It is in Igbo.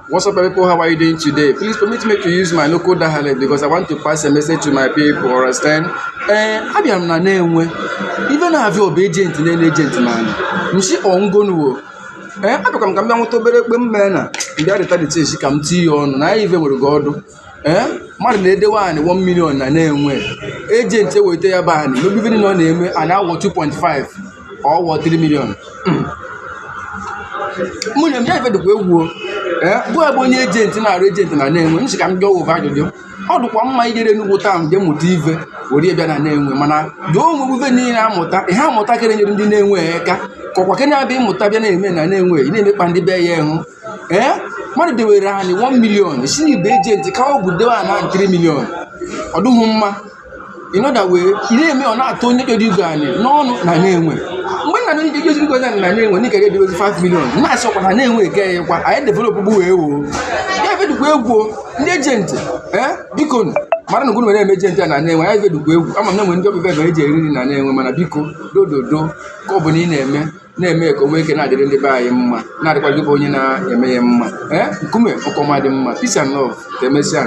What's up, people? How are you doing today? Please permit me to use my local dialect because I want to pass a message to my people. Understand? Ee, abịara m na na-enwe ife na-abịa ọbụ agent na agent na anyị nshi ongonuwo. Ee, abịakwa m ka m bịa nweta obere ekpe mme na mbịa rịta dịta ka m tinye ya ọnụ na anyị ife nwere gị ọdụ. Ee, mmadụ na-edewe anyị 1 million na na-enwe agent eweta ya bụ anyị mebi ife niile ọ na-eme anyị awọ 2.5 ọwọ 3 million. Nwunye m ya ife dịkwa egwu o. Ee, bụ ebe onye agent na-arụ agent na na-enwe nchi ka m jụọ ụva ajụjụ. Ọ dịkwa mma ijere Enugwu town jee mụta ife were bịa na na-enwe, mana jụọ onwe ife niile amụta ihe amụta kere nyere ndị na-enwe eka ka ọkwa kene abịa ịmụta bịa na-eme na na-enwe ị na-emekpa ndị be ya ịhụ. Ee, mmadụ dewere anyị 1 million si na ibe agent ka ọ bụ dewe ana 3 million, ọ dịghị mma. In other way, ị na-eme ọ na-atụ onye chọrọ igwe anyị n'ọnụ na na-enwe mgbe nna ndị ezi igwe anyị na na-enwe n'ikere edewezi 5 million na-asị ọkwa na na-enwe eke ya kwa anyị develop bụ wee woo ya efe dịkwa egwu o. Ndị agent, ee, biko mara na ugwu nwere eme agent a na na-enwe ya efe dịkwa egwu. Ama m na enwe ndị ọbịbịa ebe eji eri nri na na-enwe, mana biko dododo ka ọ bụ na ị na-eme na-eme ka o nwee ike na-adịrị ndị be anyị mma, na-adịkwa gị bụ onye na-eme ya mma. Ee, nkume ọkọma dị mma. Peace and love, ka emesịa.